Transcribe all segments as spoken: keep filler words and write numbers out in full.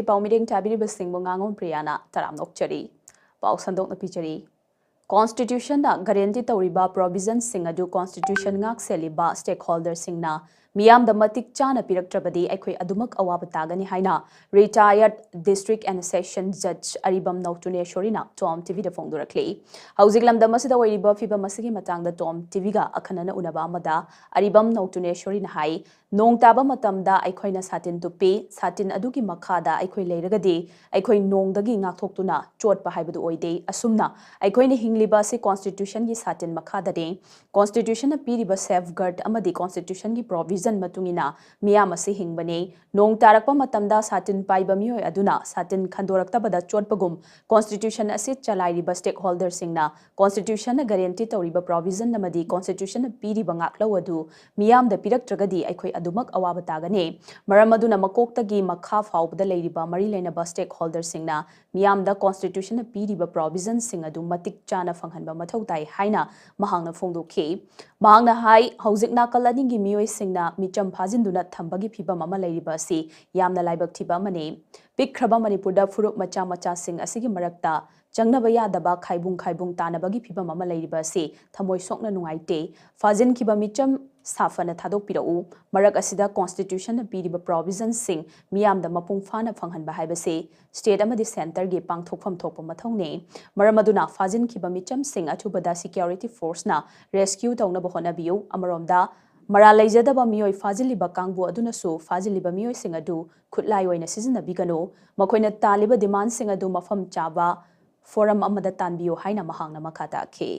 ꯄꯥꯎ ꯃꯤꯔꯦꯡ ꯆꯥꯕꯤꯔꯤꯕꯁꯤꯡꯕꯨ ꯉꯥꯉꯣꯝ ꯄ꯭ꯔꯤꯌꯥꯅ ꯇꯔꯥꯝꯅ ꯑꯣꯛꯆꯔꯤ꯫ ꯄꯥꯎ ꯁꯟꯗꯣꯛꯅ ꯄꯤꯖꯔꯤ꯫ Constitution ꯅ guarantee ꯇꯧꯔꯤꯕ provision ꯁꯤꯡ ꯑꯗꯨ constitution ꯉꯥꯛ ꯁꯦꯜꯂꯤꯕ stakeholder ꯁꯤꯡꯅ ꯃꯤꯌꯥꯝꯗ ꯃꯇꯤꯛ ꯆꯥꯅ ꯄꯤꯔꯛꯇ꯭ꯔꯕꯗꯤ ꯑꯩꯈꯣꯏ ꯑꯗꯨꯃꯛ ꯑꯋꯥꯕ ꯇꯥꯒꯅꯤ ꯍꯥꯏꯅ retired district and session judge ꯑꯔꯤꯕꯝ ꯅꯧꯇꯨꯅꯦꯁꯣꯔꯤꯅ ꯇꯣꯝ ꯇꯤꯚꯤꯗ ꯐꯣꯡꯗꯣꯔꯛꯂꯤ꯫ ꯍꯧꯖꯤꯛ ꯂꯝꯗꯝ ꯑꯁꯤꯗ ꯑꯣꯏꯔꯤꯕ ꯐꯤꯕꯝ ꯑꯁꯤꯒꯤ ꯃꯇꯥꯡꯗ ꯇꯣꯝ ꯇꯤꯚꯤꯒ ꯑꯈꯟꯅꯅ ꯎꯅꯕ ꯑꯃꯗ ꯑꯔꯤꯕꯝ ꯅꯧꯇꯨꯅꯦꯁꯣꯔꯤꯅ ꯍꯥꯏ, ꯅꯣꯡ ꯇꯥꯕ ꯃꯇꯝꯗ ꯑꯩꯈꯣꯏꯅ ꯁꯥꯇꯤꯟ ꯇꯨꯞꯄꯤ, ꯁꯥꯇꯤꯟ ꯑꯗꯨꯒꯤ ꯃꯈꯥꯗ ꯑꯩꯈꯣꯏ ꯂꯩꯔꯒꯗꯤ ꯑꯩꯈꯣꯏ ꯅꯣꯡꯗꯒꯤ ꯉꯥꯛꯊꯣꯛꯇꯨꯅ ꯆꯣꯠꯄ ꯍꯥꯏꯕꯗꯨ ꯑꯣꯏꯗꯦ꯫ ꯑꯁꯨꯝꯅ ꯑꯩꯈꯣꯏꯅ ꯍꯤꯡꯂꯤꯕ ꯑꯁꯤ constitution ꯒꯤ ꯁꯥꯇꯤꯟ ꯃꯈꯥꯗꯅꯤ꯫ Constitution ꯅ ꯄꯤꯔꯤꯕ safeguard ꯑꯃꯗꯤ constitution ꯒꯤ provision ꯃꯇꯨꯡ ꯏꯟꯅ ꯃꯤꯌꯥꯝ ꯑꯁꯤ ꯍꯤꯡꯕꯅꯤ꯫ ꯅꯣꯡ ꯇꯥꯔꯛꯄ ꯃꯇꯝꯗ ꯁꯥꯇꯤꯟ ꯄꯥꯏꯕ ꯃꯤꯑꯣꯏ ꯑꯗꯨꯅ ꯁꯥꯇꯤꯟ ꯈꯟꯗꯣꯔꯛꯇꯕꯗ ꯆꯣꯠꯄꯒꯨꯝ constitution ꯑꯁꯤ ꯆꯂꯥꯏꯔꯤꯕ stakeholder ꯁꯤꯡꯅ constitution ꯅ guarantee ꯇꯧꯔꯤꯕ provision ꯑꯃꯗꯤ constitution ꯅ ꯄꯤꯔꯤꯕ ꯉꯥꯛꯂꯧ ꯑꯗꯨ ꯃꯤꯌꯥꯝꯗ ꯄꯤꯔꯛꯇ꯭ꯔꯒꯗꯤ ꯑꯩꯈꯣꯏ ꯑꯗꯨꯃꯛ ꯑꯋꯥꯕ ꯇꯥꯒꯅꯤ꯫ ꯃꯔꯝ ꯑꯗꯨꯅ ꯃꯀꯣꯛꯇꯒꯤ ꯃꯈꯥ ꯐꯥꯎꯕꯗ ꯂꯩꯔꯤꯕ ꯃꯔꯤ ꯂꯩꯅꯕ stakeholder ꯁꯤꯡꯅ ꯃꯤꯌꯥꯝꯗ constitution ꯅ ꯄꯤꯔꯤꯕ provision ꯁꯤꯡ ꯑꯗꯨ ꯃꯇꯤꯛ ꯆꯥꯅ ꯐꯪꯍꯟꯕ ꯃꯊꯧ ꯇꯥꯏ ꯍꯥꯏꯅ ꯃꯍꯥꯛꯅ ꯐꯣꯡꯗꯣꯛꯈꯤ꯫ ꯃꯍꯥꯛꯅ ꯍꯥꯏ, ꯍꯧꯖꯤꯛ ꯅꯥꯀꯜ ꯑꯅꯤꯒꯤ ꯃꯤꯑꯣꯏꯁꯤꯡꯅ ꯃꯤꯆꯝ ꯐꯥꯖꯤꯟꯗꯨꯅ ꯊꯝꯕꯒꯤ ꯐꯤꯕꯝ ꯑꯃ ꯂꯩꯔꯤꯕ ꯑꯁꯤ ꯌꯥꯝꯅ ꯂꯥꯏꯕꯛ ꯊꯤꯕ ꯑꯃꯅꯤ꯫ ꯄꯤꯛꯈ꯭ꯔꯕ ꯃꯅꯤꯄꯨꯔꯗ ꯐꯨꯔꯨꯞ ꯃꯆꯥ ꯃꯆꯥꯁꯤꯡ ꯑꯁꯤꯒꯤ ꯃꯔꯛꯇ ꯆꯪꯅꯕ ꯌꯥꯗꯕ ꯈꯥꯏꯕꯨꯡ ꯈꯥꯏꯕꯨꯡ ꯇꯥꯅꯕꯒꯤ ꯐꯤꯕꯝ ꯑꯃ ꯂꯩꯔꯤꯕ ꯑꯁꯤ ꯊꯃꯣꯏ ꯁꯣꯛꯅ ꯅꯨꯡꯉꯥꯏꯇꯦ꯫ ꯐꯥꯖꯤꯟꯈꯤꯕ ꯃꯤꯆꯝ ꯁꯥꯐꯅ ꯊꯥꯗꯣꯛꯄꯤꯔꯛꯎ꯫ ꯃꯔꯛ ꯑꯁꯤꯗ constitution ꯅ ꯄꯤꯔꯤꯕ provision ꯁꯤꯡ ꯃꯤꯌꯥꯝꯗ ꯃꯄꯨꯡ ꯐꯥꯅ ꯐꯪꯍꯟꯕ ꯍꯥꯏꯕꯁꯤ state ꯑꯃꯗꯤ centre ꯒꯤ ꯄꯥꯡꯊꯣꯛꯐꯝ ꯊꯣꯛꯄ ꯃꯊꯧꯅꯤ꯫ ꯃꯔꯝ ꯑꯗꯨꯅ ꯐꯥꯖꯤꯟꯈꯤꯕ ꯃꯤꯆꯝꯁꯤꯡ ꯑꯊꯨꯕꯗ security force ꯅ rescue ꯇꯧꯅꯕ ꯍꯣꯠꯅꯕꯤꯌꯨ꯫ ꯑꯃꯔꯣꯝꯗ ꯃꯔꯥꯜ ꯂꯩꯖꯗꯕ ꯃꯤꯑꯣꯏ ꯐꯥꯖꯤꯜꯂꯤꯕ ꯀꯥꯡꯕꯨ ꯑꯗꯨꯅꯁꯨ ꯐꯥꯖꯤꯜꯂꯤꯕ ꯃꯤꯑꯣꯏꯁꯤꯡ ꯑꯗꯨ ꯈꯨꯠꯂꯥꯏ ꯑꯣꯏꯅ ꯁꯤꯖꯤꯟꯅꯕꯤꯒꯅꯨ꯫ ꯃꯈꯣꯏꯅ ꯇꯥꯜꯂꯤꯕ demand ꯁꯤꯡ ꯑꯗꯨ ꯃꯐꯝ ꯆꯥꯕ forum ꯑꯃꯗ ꯇꯥꯟꯕꯤꯌꯨ ꯍꯥꯏꯅ ꯃꯍꯥꯛꯅ ꯃꯈꯥ ꯇꯥꯈꯤ꯫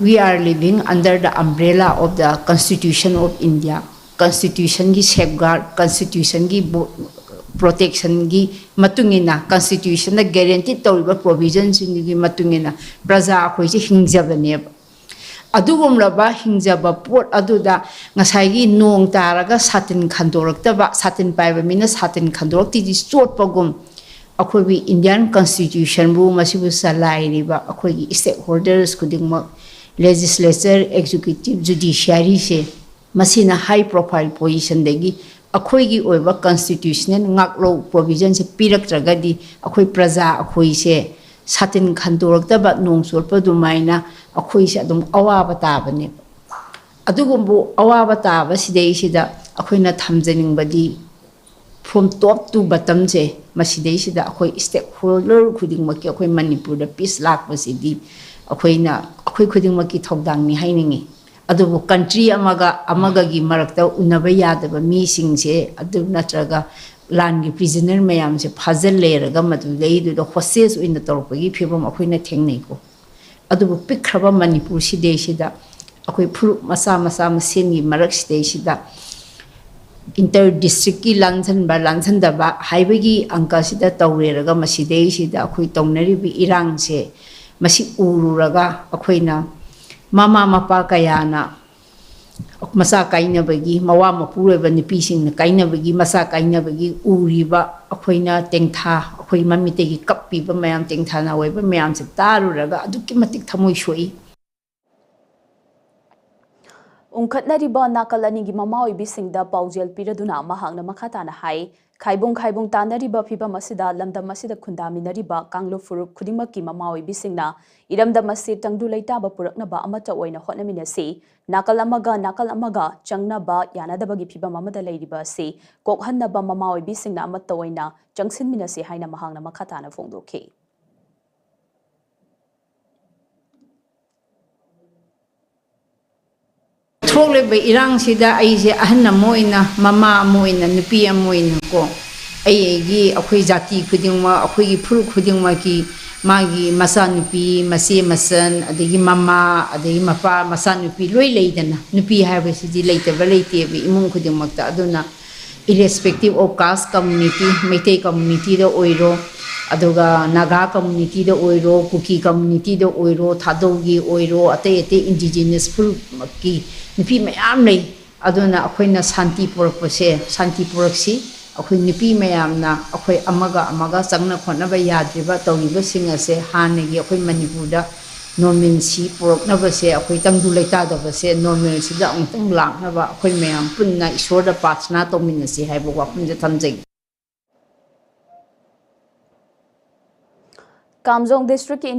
We are living under the umbrella of the Constitution of India. Constitution ꯒꯤ safeguard, constitution ꯒꯤ protection ꯒꯤ ꯃꯇꯨꯡ ꯏꯟꯅ, constitution ꯅ guarantee ꯇꯧꯔꯤꯕ provision ꯁꯤꯡꯗꯨꯒꯤ ꯃꯇꯨꯡ ꯏꯟꯅ ꯄ꯭ꯔꯖꯥ ꯑꯩꯈꯣꯏꯁꯦ ꯍꯤꯡꯖꯕꯅꯦꯕ꯫ ꯑꯗꯨꯒꯨꯝꯂꯕ ꯍꯤꯡꯖꯕ ꯄꯣꯠ ꯑꯗꯨꯗ ꯉꯁꯥꯏꯒꯤ ꯅꯣꯡ ꯇꯥꯔꯒ ꯁꯥꯇꯤꯟ ꯈꯟꯗꯣꯔꯛꯇꯕ, ꯁꯥꯇꯤꯟ ꯄꯥꯏꯕ ꯃꯤꯅ ꯁꯥꯇꯤꯟ ꯈꯟꯗꯣꯔꯛꯇ꯭ꯔꯗꯤ ꯆꯣꯠꯄꯒꯨꯝ, ꯑꯩꯈꯣꯏꯒꯤ Indian Constitution ꯕꯨ, ꯃꯁꯤꯕꯨ ꯆꯂꯥꯏꯔꯤꯕ ꯑꯩꯈꯣꯏꯒꯤ stakeholders ꯈꯨꯗꯤꯡꯃꯛ, legislature, executive, judiciary ꯁꯦ, ꯃꯁꯤꯅ high profile position ꯗꯒꯤ ꯑꯩꯈꯣꯏꯒꯤ ꯑꯣꯏꯕ constitutional ꯉꯥꯛꯂꯧ provisionꯁꯦ ꯄꯤꯔꯛꯇ꯭ꯔꯒꯗꯤ ꯑꯩꯈꯣꯏ ꯄ꯭ꯔꯖꯥ ꯑꯩꯈꯣꯏꯁꯦ ꯁꯥꯇꯤꯟ ꯈꯟꯗꯣꯔꯛꯇꯕ ꯅꯣꯡ ꯆꯣꯠꯄ ꯑꯗꯨꯃꯥꯏꯅ ꯑꯩꯈꯣꯏꯁꯦ ꯑꯗꯨꯝ ꯑꯋꯥꯕ ꯇꯥꯕꯅꯦꯕ꯫ ꯑꯗꯨꯒꯨꯝꯕ ꯑꯋꯥꯕ ꯇꯥꯕ ꯁꯤꯗꯩꯁꯤꯗ ꯑꯩꯈꯣꯏꯅ ꯊꯝꯖꯅꯤꯡꯕꯗꯤ from top to bottomꯁꯦ ꯃꯁꯤꯗꯩꯁꯤꯗ ꯑꯩꯈꯣꯏ stakeholder ꯈꯨꯗꯤꯡꯃꯛꯀꯤ ꯑꯩꯈꯣꯏ ꯃꯅꯤꯄꯨꯔꯗ peace ꯂꯥꯛꯄꯁꯤꯗꯤ ꯑꯩꯈꯣꯏꯅ, ꯑꯩꯈꯣꯏ ꯈꯨꯗꯤꯡꯃꯛꯀꯤ ꯊꯧꯗꯥꯡꯅꯤ ꯍꯥꯏꯅꯤꯡꯉꯤ꯫ ꯑꯗꯨꯕꯨ country ꯑꯃꯒ ꯑꯃꯒꯒꯤ ꯃꯔꯛꯇ ꯎꯅꯕ ꯌꯥꯗꯕ ꯃꯤꯁꯤꯡꯁꯦ, ꯑꯗꯨ ꯅꯠꯇ꯭ꯔꯒ ꯂꯥꯟꯒꯤ prisoner ꯃꯌꯥꯝꯁꯦ ꯐꯥꯖꯤꯜ ꯂꯩꯔꯒ ꯃꯗꯨꯗꯩꯗꯨꯗ hostage ꯑꯣꯏꯅ ꯇꯧꯔꯛꯄꯒꯤ ꯐꯤꯕꯝ ꯑꯩꯈꯣꯏꯅ ꯊꯦꯡꯅꯩꯀꯣ꯫ ꯑꯗꯨꯕꯨ ꯄꯤꯛꯈ꯭ꯔꯕ ꯃꯅꯤꯄꯨꯔ ꯁꯤꯗꯩꯁꯤꯗ ꯑꯩꯈꯣꯏ ꯐꯨꯔꯨꯞ ꯃꯆꯥ ꯃꯆꯥ ꯃꯁꯦꯟꯒꯤ ꯃꯔꯛꯁꯤꯗꯩꯁꯤꯗ inter districtꯀꯤ ꯂꯥꯟꯁꯟꯕ ꯂꯥꯟꯁꯟꯗꯕ ꯍꯥꯏꯕꯒꯤ ꯑꯪꯀꯁꯤꯗ ꯇꯧꯔꯦꯔꯒ ꯃꯁꯤꯗꯩꯁꯤꯗ ꯑꯩꯈꯣꯏ ꯇꯧꯅꯔꯤꯕ ꯏꯔꯥꯡꯁꯦ ꯃꯁꯤ ꯎꯔꯨꯔꯒ ꯑꯩꯈꯣꯏꯅ ꯃꯃꯥ ꯃꯄꯥ ꯀꯌꯥꯅ ꯃꯆꯥ ꯀꯥꯏꯅꯕꯒꯤ, ꯃꯋꯥ ꯃꯄꯨꯔꯣꯏꯕ ꯅꯨꯄꯤꯁꯤꯡꯅ ꯀꯥꯏꯅꯕꯒꯤ, ꯃꯆꯥ ꯀꯥꯏꯅꯕꯒꯤ ꯎꯔꯤꯕ ꯑꯩꯈꯣꯏꯅ ꯇꯦꯡꯊꯥ, ꯑꯩꯈꯣꯏ ꯃꯃꯤꯠꯇꯒꯤ ꯀꯞꯄꯤꯕ ꯃꯌꯥꯝ, ꯇꯦꯡꯊꯥꯅ ꯑꯣꯏꯕ ꯃꯌꯥꯝꯁꯦ ꯇꯥꯔꯨꯔꯒ ꯑꯗꯨꯛꯀꯤ ꯃꯇꯤꯛ ꯊꯃꯣꯏ ꯁꯣꯛꯏ꯫ ꯎꯪꯈꯠꯅꯔꯤꯕ ꯅꯥꯀꯜ ꯑꯅꯤꯒꯤ ꯃꯃꯥ ꯑꯣꯏꯕꯤꯁꯤꯡꯗ ꯄꯥꯎꯖꯦꯜ ꯄꯤꯔꯗꯨꯅ ꯃꯍꯥꯛꯅ ꯃꯈꯥ ꯇꯥꯅ ꯍꯥꯏ, ꯈꯥꯏꯕꯨꯡ ꯈꯥꯏꯕꯨꯡ ꯇꯥꯅꯔꯤꯕ ꯐꯤꯕꯝ ꯑꯁꯤꯗ ꯂꯝꯗꯝ ꯑꯁꯤꯗ ꯈꯨꯟꯗꯥꯃꯤꯟꯅꯔꯤꯕ ꯀꯥꯡꯂꯨꯞ ꯐꯨꯔꯨꯞ ꯈꯨꯗꯤꯡꯃꯛꯀꯤ ꯃꯃꯥ ꯑꯣꯏꯕꯤꯁꯤꯡꯅ ꯏꯔꯝꯗꯝ ꯑꯁꯤ ꯇꯪꯗꯨ ꯂꯩꯇꯥꯕ ꯄꯨꯔꯛꯅꯕ ꯑꯃꯠꯇ ꯑꯣꯏꯅ ꯍꯣꯠꯅꯃꯤꯟꯅꯁꯤ꯫ ꯅꯥꯀꯜ ꯑꯃꯒ ꯅꯥꯀꯜ ꯑꯃꯒ ꯆꯪꯅꯕ ꯌꯥꯅꯗꯕꯒꯤ ꯐꯤꯕꯝ ꯑꯃꯗ ꯂꯩꯔꯤꯕ ꯑꯁꯤ ꯀꯣꯛꯍꯟꯅꯕ ꯃꯃꯥ ꯑꯣꯏꯕꯤꯁꯤꯡꯅ ꯑꯃꯠꯇ ꯑꯣꯏꯅ ꯆꯪꯁꯤꯟꯃꯤꯟꯅꯁꯤ ꯍꯥꯏꯅ ꯃꯍꯥꯛꯅ ꯃꯈꯥ ꯇꯥꯅ ꯐꯣꯡꯗꯣꯛꯈꯤ꯫ ꯊꯣꯛꯂꯤꯕ ꯏꯔꯥꯡꯁꯤꯗ ꯑꯩꯁꯦ ꯑꯍꯟ ꯑꯃ ꯑꯣꯏꯅ, ꯃꯃꯥ ꯑꯃ ꯑꯣꯏꯅ, ꯅꯨꯄꯤ ꯑꯃ ꯑꯣꯏꯅꯀꯣ, ꯑꯩ ꯑꯩꯒꯤ, ꯑꯩꯈꯣꯏ ꯖꯥꯇꯤ ꯈꯨꯗꯤꯡꯃꯛ, ꯑꯩꯈꯣꯏꯒꯤ ꯐꯨꯔꯨꯞ ꯈꯨꯗꯤꯡꯃꯛꯀꯤ ꯃꯥꯒꯤ ꯃꯆꯥꯅꯨꯄꯤ, ꯃꯆꯦ ꯃꯆꯟ, ꯑꯗꯒꯤ ꯃꯃꯥ, ꯑꯗꯒꯤ ꯃꯄꯥ, ꯃꯆꯥꯅꯨꯄꯤ ꯂꯣꯏ ꯂꯩꯗꯅ, ꯅꯨꯄꯤ ꯍꯥꯏꯕꯁꯤꯗꯤ ꯂꯩꯇꯕ ꯂꯩꯇꯦꯕ ꯏꯃꯨꯡ ꯈꯨꯗꯤꯡꯃꯛꯇ꯫ ꯑꯗꯨꯅ irrespective of caste community, Meitei communityꯗ ꯑꯣꯏꯔꯣ, ꯑꯗꯨꯒ ꯅꯥꯒꯥ communityꯗ ꯑꯣꯏꯔꯣ, ꯀꯨꯀꯤ communityꯗ ꯑꯣꯏꯔꯣ, ꯊꯥꯗꯧꯒꯤ ꯑꯣꯏꯔꯣ, ꯑꯇꯩ ꯑꯇꯩ indigenous ꯐꯨꯔꯨꯞꯀꯤ ꯅꯨꯄꯤ ꯃꯌꯥꯝ ꯂꯩ꯫ ꯑꯗꯨꯅ ꯑꯩꯈꯣꯏꯅ ꯁꯥꯟꯇꯤ ꯄꯨꯔꯛꯄꯁꯦ, ꯁꯥꯟꯇꯤ ꯄꯨꯔꯛꯁꯤ꯫ ꯑꯩꯈꯣꯏ ꯅꯨꯄꯤ ꯃꯌꯥꯝꯅ ꯑꯩꯈꯣꯏ ꯑꯃꯒ ꯑꯃꯒ ꯆꯪꯅ ꯈꯣꯠꯅꯕ ꯌꯥꯗ꯭ꯔꯤꯕ ꯇꯧꯔꯤꯕꯁꯤꯡ ꯑꯁꯦ ꯍꯥꯟꯅꯒꯤ ꯑꯩꯈꯣꯏ ꯃꯅꯤꯄꯨꯔꯗ ꯅꯣꯔꯃꯦꯜꯁꯤ ꯄꯨꯔꯛꯅꯕꯁꯦ, ꯑꯩꯈꯣꯏ ꯇꯪꯗꯨ ꯂꯩꯇꯥꯗꯕꯁꯦ ꯅꯣꯔꯃꯦꯜꯁꯤꯗ ꯑꯃꯨꯛꯇꯪ ꯂꯥꯛꯅꯕ ꯑꯩꯈꯣꯏ ꯃꯌꯥꯝ ꯄꯨꯟꯅ ꯏꯁꯣꯔꯗ ꯄ꯭ꯔꯥꯊꯅꯥ ꯇꯧꯃꯤꯟꯅꯁꯤ ꯍꯥꯏꯕ ꯋꯥꯐꯝꯁꯦ ꯊꯝꯖꯒꯦ꯫ ꯀꯥꯝꯖꯣꯡ ꯗꯤꯁꯇ꯭ꯔꯤꯛꯀꯤ